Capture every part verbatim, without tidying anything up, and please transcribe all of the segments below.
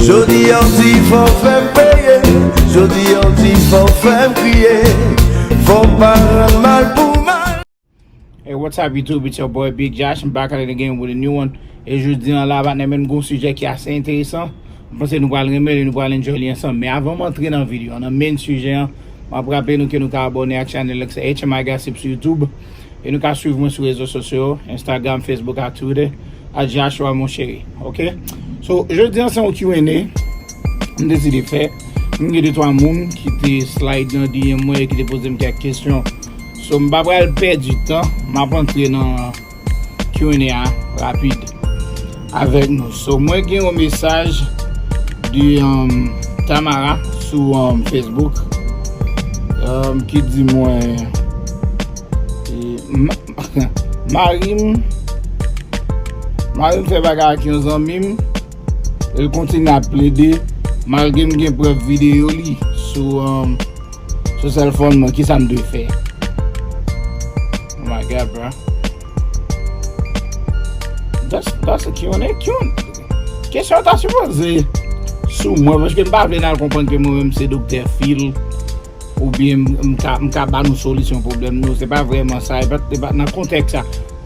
Jodi a w di fò w fè m peye, jodi a w di fò w fè m kriye, fò w pa rann mal pou mal. Hey, what's up YouTube? It's your boy Big Josh. I'm back at it again with a new one. E jodi an la, patnè, men m gon sijè ki ase enteresan. M panse nou pral renmen li, nou pral enjoy li ansanm. Men avan m antre nan videyo an, nan main sijè an, m ap raple nou ke nou ka abòne ak chanèl la ki se H M I Gossip sou YouTube. E nou ka swiv mwen sou rezo sosyo yo, Instagram, Facebook ak Twitter, at Joshua Mon Chéri. Ok? So, jodi an se yon Q and A m deside fè. M gen de twa moun ki te slide nan D M mwen e ki te poze m kèk kesyon. So, m pa pral pèdi tan, m ap antre nan Q and A a rapid avèk nou. So, mwen gen yon mesaj de um, Tamara sou um, Facebook um, ki di mwen e, ma- mari m mari m fè bagay ak yon zanmi m, e l kontinye ap plede malgre m gen prèv videyo li sou um, sou sèlfòn mwen, kisa m dwe fè? Oh my God, bro. That's, that's a Q and A. Q and A. Kesyon an ta sipoze sou mwen, paske m pa vle n al konprann ke mwen menm se Doktè Phil, oubyen m, m ka, m ka ba nou solisyon pwoblèm nou. Se pa vrèman sa. E pa, e pa nan kontèks sa.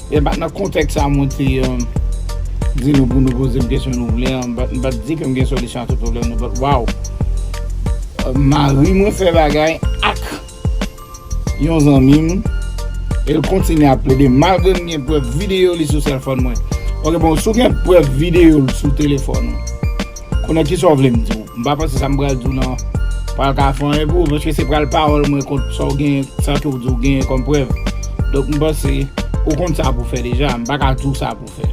E pa nan kontèks sa mwen te um, di nou pou nou poze m kesyon nou vle an. M pa, m pa t di ke m gen solisyon a tout pwoblèm nou. But wow. Uh, mari mwen fè bagay ak yon zanmi m, e l kontinye ap plede malgre m gen prèv videyo li sou sèlfòn mwen. Ok, bon, si w gen prèv videyo l sou telefòn ou, kounye a kisa w vle m di w? M pa panse sa m pral di w nan pral ka fè anyen pou ou, paske se pral pawòl mwen kont sa w gen, sa ke w di w genyen kòm prèv. Donk, m panse ou konn sa pou fè deja, m pa ka di w sa pou fè.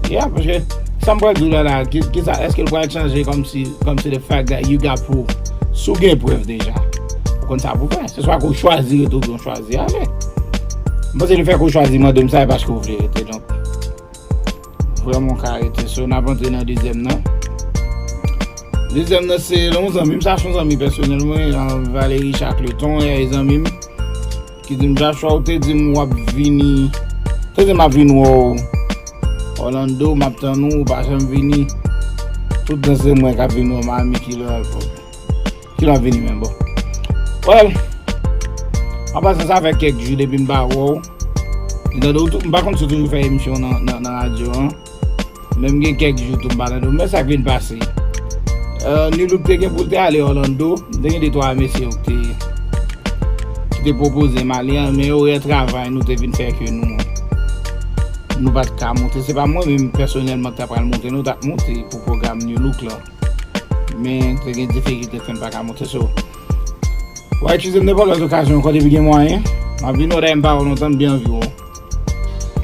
Yeah, paske sa m pral di w la la, ki, ki sa, èske l pral chanje kòmsi, kòmsi the fact that you got proof? Si w gen prèv deja, ou konn sa pou fè. Se swa ke w chwazi rete oubyen w chwazi ale. M panse le fè ke w chwazi mande m sa, e paske w vle rete, donk. Vrèman, w ka rete. So, n ap antre nan dezyèm nan. Dezyèm nan, se yon zanmi m, sa se yon zanmi pèsonèl mwen, uh, Valerie Chacleton, e zanmi m. Ki di m, Joshua, ou te di m w ap vini. Ou te di m ap vin wè w Orlando, m ap tann ou, ou pa janm vini. Tout tan se mwen k ap vin wè Miami, ki lè, ki lè w ap vini menm, bon. Well, an pasan, sa fè kèk jou depi m pa wè w. M tande w tou, m pa konn si w toujou fè emisyon nan, nan, nan radyo an. Men m gen kèk jou tou m pa tande w. Men sa k vin pase. Euh, New Look te gen pou l te ale Orlando. M te gen de twa mesye yo ki te, ki te pwopoze m ale an, men orè travay nou te vin fè ke nou, nou pa t ka monte. Se pa mwen menm pèsonèlman ki ta pral monte, nou t ap monte pou pwogram New Look lan. Men te gen difikilte k fè n pa ka monte. So, w a eskize m nenpòt lòt okazyon ankò depi gen mwayen. M ap vin wè w, dayè m pa wè w lontan, m byen anvi wè w.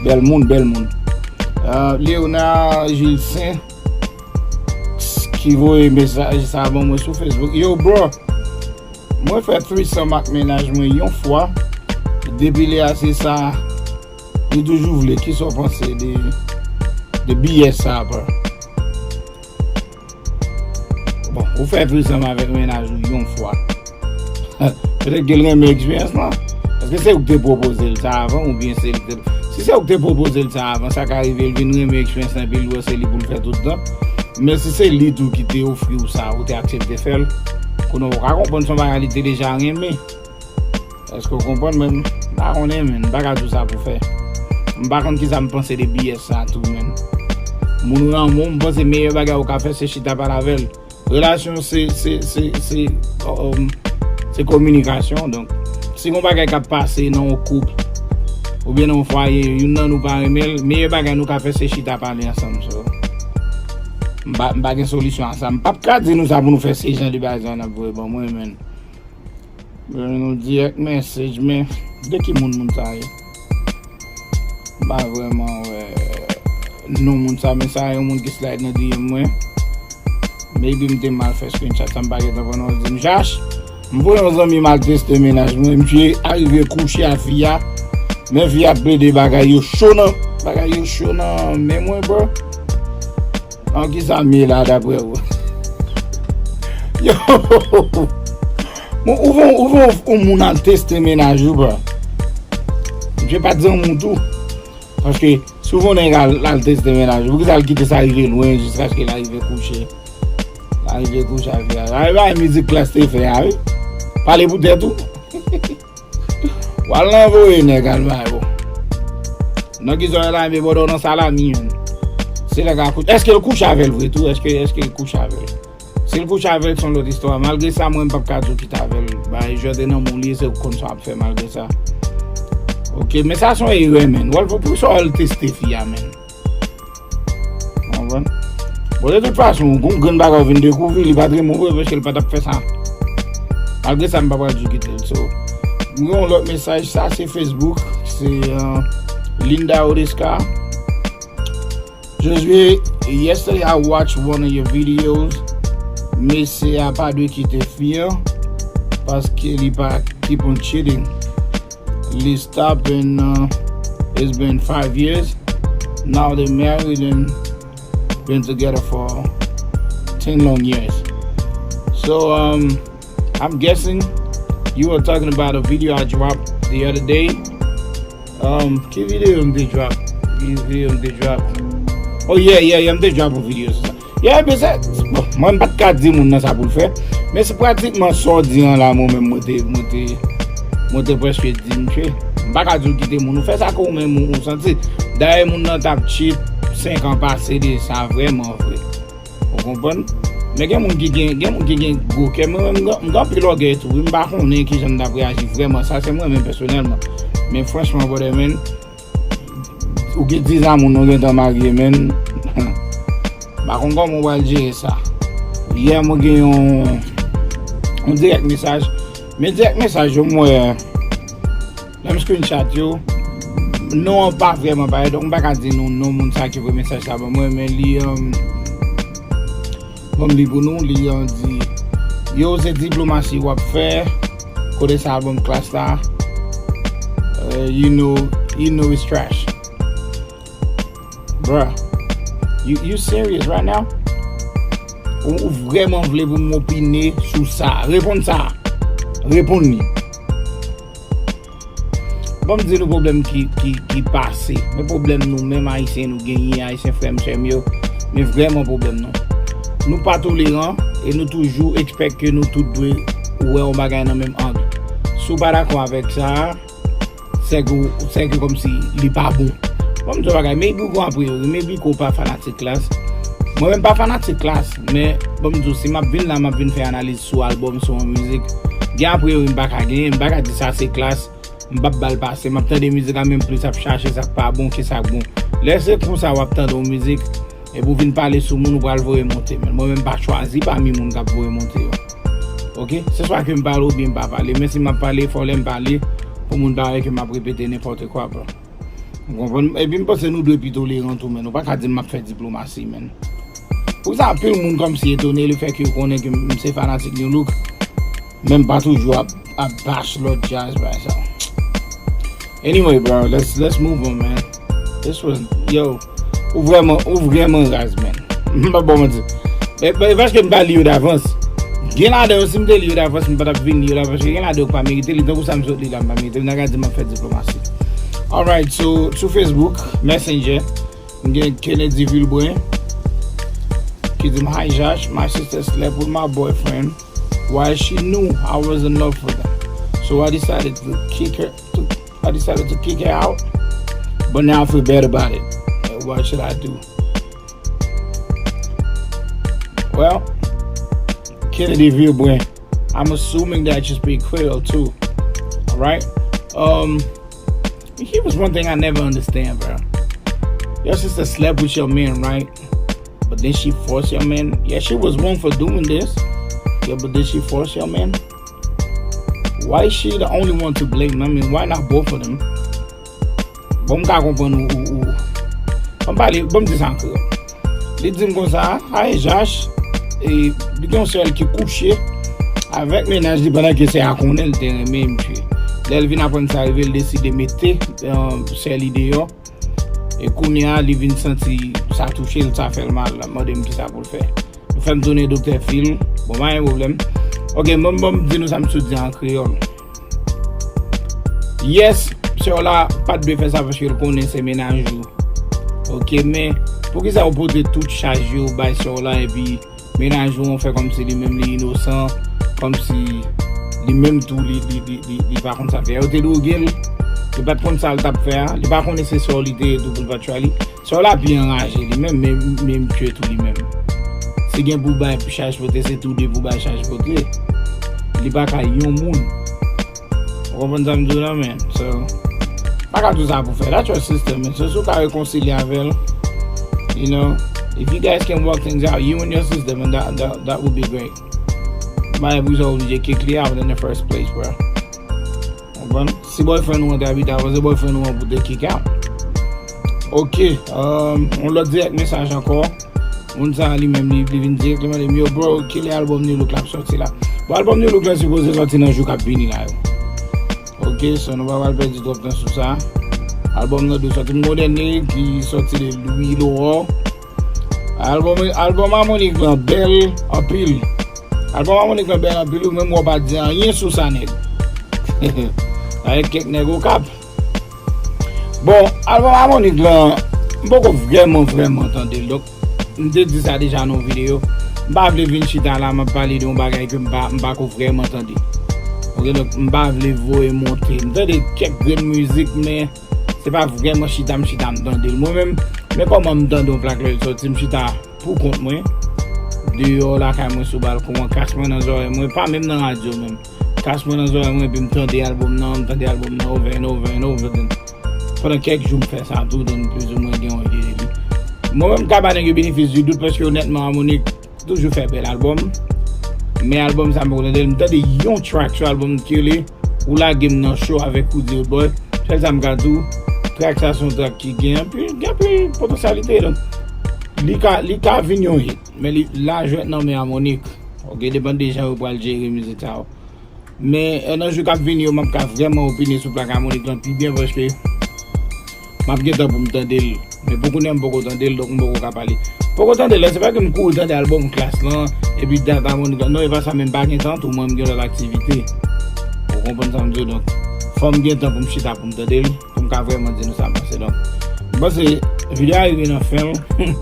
Bèl moun, bèl moun. Euh, Léonard Gilsaint ki voye mesaj sa ban mwen sou Facebook. Yo, bro, mwen fè threesome ak mennaj mwen yon fwa. Depi lè a se sa li toujou vle. Kisa w panse de, de B S sa, bro? Bon, ou fè threesome avèk mennaj ou yon fwa. Petèt ke l renmen eksperyans lan. Èske se ou ki te pwopoze l sa avan oubyen se li ki te, si se ou ki te pwopoze l sa avan, sa ka rive l vin renmen eksperyans lan epi l wè se li pou l fè tout tan. Men si se li tou ki te ofri w sa, ou te aksepte fè l, kounye a ou ka konprann se yon bagay li te deja renmen. Èske w konprann, men m pa konnen, men m pa ka di w sa pou fè. M pa konn kisa m panse de B S sa tou, men. Moun ou nan moun, m panse meyè bagay ou ka fè se chita pale avè l. Relasyon se, se, se, se, um, se kominikasyon. Donk, si gon bagay k ap pase nan yon koup oubyen nan yon fwaye, youn nan nou pa renmen l, meyè bagay nou ka fè se chita pale ansanm. So, m pa, m pa gen solisyon a sa. M p ap ka di nou sa pou nou fè se jan de bagay sa n ap voye ban mwen, men. Mwen nou direct message, men de ki moun moun sa ye? M pa vrèman wè non moun sa, men sa yon moun ki slide nan D M mwen. Maybe m te mal fè screenshot sa, m pa gentan pran non, di m, Josh, m voye yon zanmi m al teste mennaj mwen, misye arive kouche ak fi a, men fi a ap plede bagay yo cho nan, bagay yo cho nan men mwen, bro. An kisa m ye la, daprè ou? Yo! Bon, ou vle, ou vle yon moun al teste mennaj ou, bro. Misye pa t zanmi w tou. Paske si Touvan nèg al, al teste mennaj ou. Poukisa l kite sa rive lwen jiskaske l arive kouche? L arive kouche avè a. Ay, bay mizik Klass te fè a, wi. Pale pou tèt ou. W al nan voye nèg al bay bon. Nan ki zòrèy la, men bòdò nan salami, menm. Se nèg a kouche. Èske l kouche avè l vre tou? Èske, èske l kouche avè l? Si l kouche avè l, se yon lòt istwa. Malgre sa, mwen, m p ap ka di w kite avè l. Bay, jwè te nan moun li, se ou konn sa w ap fè malgre sa. Ok, men sa se yon erè, menn. W al pou, pou sa w al teste fi a, menn. Konprann? Bon, de tout fason, gon grenn bagay ou vin dekouvri, li pa t renmen w vre, paske l pa t ap fè sa. Malgre sa, m pa pral di w kite l. So, m gen yon lòt mesaj, sa se Facebook, se, euh, Linda Odescar. Josué, yesterday I watched one of your videos. Mesye a pa dwe kite fi an, paske li pa keep on cheating. Li stop and, uh, it's been five years. Now they married and been together for ten long years. So, um, I'm guessing you were talking about a video I dropped the other day. Um, ki videyo m te drop? Ki videyo m te drop? Oh, yeah, yeah, yeah, m te drop yon videyo sou sa. Yeah, men se, bon, mwen, m pa t ka di moun nan sa pou l fè. Men se pratikman sa w di an la, mwen menm, mwen te, mwen te, mwen te prèske di misye. M pa ka di w kite moun ou fè sa ke ou menm ou, ou santi. Dayè, moun nan t ap cheat senk an pase de sa, vrèman vre. Ou konprann? Men gen moun ki gen, gen moun ki gen gwo kè. Mwen menm, m gen, m gen anpil ògèy tou, wi. M pa konnen kijan m t ap reyaji vrèman. Sa se mwen menm pèsonèlman. Men franchman, brother, man, ou gen diz a moun, nou gentan marye, menn. M pa konn kòman w pral jere sa. Yè, mwen gen yon, yon direct mesaj. Men direct mesaj yo, m wè, lè m screenshot yo, non an pa vrèman parèt. Donk, m pa ka di nou non moun sa ki voye mesaj sa ban mwen, men li, um, ban m li pou nou, li, um, di, yo, se diplomasi w ap fè, kote sa album Klass la, uh, you know, you know it's trash. Bruh, you, you serious right now? Ou, ou vrèman vle pou m opine sou sa? Reponn sa. Reponn li. Ban m di nou pwoblèm ki, ki, ki pase. Men pwoblèm nou menm Ayisyen nou genyen, Ayisyen frè m, sè m yo. Men vrèman pwoblèm nou. Nou pa toleran e nou toujou expect ke nou tout dwe wè yon bagay nan menm ang. Si w pa dakò avèk sa, se ke, se ke kòmsi li pa bon. Bon, m di w bagay, maybe w gon apriori, maybe ke w pa fanatik Klass. Mwen menm pa fanatik Klass, men bon, m di w, si m ap vin la, m ap vin fè analiz sou album, sou yon mizik. Gen apriori m pa ka genyen, m pa ka di sa se Klass, m p ap ba l pase. M ap tande mizik la, men m plis ap chache sa k pa bon ke sa k bon. Lè se konsa w ap tande yon mizik, epi w vin pale sou moun, ou pral voye monte. Men mwen menm m pa chwazi pami moun k ap voye monte yo. Ok? Se swa ke m pale oubyen m pa pale. Men si m ap pale, fò lè m pale, pou moun pa wè ke m ap repete nenpòt kwa, bro. Ou konprann? Epi m panse nou dwe pi toleran tou, men nou pa ka di m ap fè diplomasi, men. Poukisa anpil moun kòmsi etone lefètke yo konnen ke m se fanatik New Look, men m pa toujou ap, ap bash lòt djaz, pa egzanp. Anyway, bro, let's, let's move on, man. This was, yo, ou vrèman, ou vrèman raz, man. M pa ba w manti. E, e paske m pa li yo davans. Gen ladan yo, si m te li yo davans, m pa t ap vin li yo la, paske gen ladan yo k pa merite li. Tankou sa m sot li la, m pa merite li. N a ka di m ap fè diplomasi. Alright, so, sou Facebook Messenger, m gen Kennedy Vilbrun ki di m, "Hi Josh, my sister slept with my boyfriend while she knew I was in love with him. So I decided to kick her, to, I decided to kick her out, but now I feel bad about it. What should I do?" Well, Kennedy Vilbrun, I'm assuming that you speak Creole too. Alright? Um, here was one thing I never understand, bro. Your sister slept with your man, right? But then she forced your man. Yeah, she was wrong for doing this. Yeah, but did she force your man? Why is she the only one to blame? I mean, why not both of them? Bon, m ka konprann ou, ou, ou. Ban m pale, ban m di sa an kreyòl. Li di m konsa, "Hi Josh, e, li gen yon sè l ki kouche avèk mennaj li pandan ke sè a konnen l te renmen misye. Lè l vin aprann sa rive, l deside mete, eh, sè li deyò. E kounye a, li vin santi sa touche l, sa fè l mal. L ap mande m kisa pou l fè." Nou fè m tounen doktè Phil. Bon, pa gen pwoblèm. Ok, bon, bon, m di nou sa m sot di an kreyòl. Yes, sè w la pa t dwe fè sa paske l konnen se mennaj ou. Ok, men poukisa ou pote tout chaj yo bay sè w la epi mennaj ou an fè kòmsi li menm li inosan, kòmsi li menm tou li, li, li, li, li pa konn sa fè. Yo te dwoge l, li pa t konn sa l t ap fè a, li pa konnen se sè w li te ye tou pou l pa tchwa li. Sè w la pi anraje li menm, men, men m tchwe tou li menm. Si gen pou bay chaj pote, se tou de pou bay chaj pote. Li pa ka yon moun. Ou konprann sa m di w la, man? So, pa ka tou sa pou fè. That's your sister, man. So, si w ka rekonsilye avè l, you know, if you guys can work things out, you and your sister, man, that, that, that would be great. Bagay pou sa oblije kick li out in the first place, bro. Ou konprann? Si boyfriend ou an te abite avè w, se boyfriend ou an pou te kick out. Ok, um, yon lòt direct message ankò. Moun sa a li menm li, li vin direct, li mande m, "Yo, bro, kilè album New Look la ap sòti la?" Bon, album New Look la sipoze sòti nan jou k ap vini la yo. Ok, so nou pa pral pèdi twòp tan sou sa. Album nan dwe sòti. M gon dènye ki sòti de Louis Laurent. Album, album Harmonik lan bèl anpil. Album Harmonik lan bèl anpil, ou menm ou pa di anyen sou sa, nèg. Avèk kèk nèg Okap. Bon, album Harmonik lan, m poko vrèman, vrèman tande l. Donk, m te di sa deja nan yon videyo. M pa vle vin chita la, m ap pale de yon bagay ke m pa, m pa ko vrèman tande. Ok, donk, m pa vle voye monte. M tande kèk grenn mizik, men se pa vrèman chita m chita m tande l. Mwen menm, men kòman m tande yon plak lè l sòti, m chita pou kont mwen. Deyò lakay mwen sou balkon an, kas mwen nan zòrèy mwen, pa menm nan radyo menm. Kas mwen nan zòrèy mwen, epi m tande album nan, m tande album nan over and over and over again. Pandan kèk jou m fè sa tou, donk plizoumwen gen yon ide de li. Mwen menm, m ka ba nèg yo benefis di dout, paske onètman, Harmonik toujou fè bèl album. Men album sa, m poko tande l. M tande yon track sou album ki rele Ou Lage M Nan Cho avèk Koudil Boy. Sèl sa m ka di w, track sa se yon track ki gen anpil, gen anpil potansyalite. Donk, li ka, li ka vin yon hit. Men li, la jwèt nan men Harmonik. Ok, depann de jan yo pral jere mizik sa yo. Men, eh, nan jou k ap vini yo, m ap ka vrèman opine sou plak Harmonik lan pi byen, paske m ap gen tan pou m tande l. Men pou kounye a, m poko tande l, donk m poko ka pale. Poko tande l la, se pa ke m kouri tande album Klass lan, epi dat Harmonik lan. Non, e pa sa, men m pa gen tan tou, mwen, m gen lòt aktivite. Ou konprann sa m di w, donk, fò m gen tan pou m chita, pou m tande l, pou m ka vrèman di nou sa m panse. Donk, m panse videyo a rive nan fen l.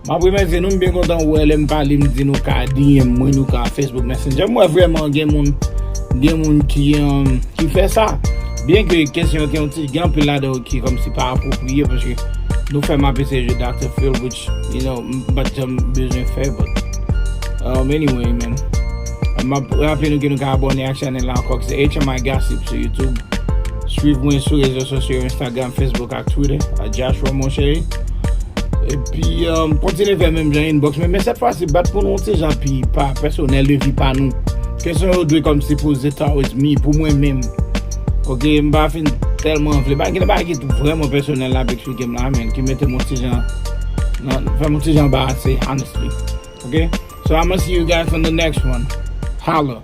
M ap remèsye nou, m byen kontan wè lè m pale, m di nou ka D M mwen, nou ka Facebook Messenger. M wè vrèman gen moun, gen moun ki, um, ki fè sa. Byen ke kesyon yo te yon ti, gen anpil ladan yo ki kòmsi pa apwopriye, paske nou fè m ap eseye jwe Doctor Phil, which, you know, m pa t janm bezwen fè, but, um, anyway, man. M ap raple nou ke nou ka abòne ak chanèl la ankò, ki se H M I Gossip sou YouTube. Swiv mwen sou rezo sosyo yo, Instagram, Facebook ak Twitter, at Joshua Monchery. Epi, um, kontinye fè menm jan inbox mwen, men sèt fwa si bat pou nou yon ti jan pi pa pèsonèl de vi pa nou. Kesyon yo dwe kòmsi poze towards me, pou mwen menm. Ok, m pa fin tèlman vle. Pa gen bagay ki vrèman pèsonèl la ap eksplike m la, men ki mete m yon ti jan, nan, fè m yon ti jan anbarase, honestly. Ok? So I'ma see you guys on the next one. Holla.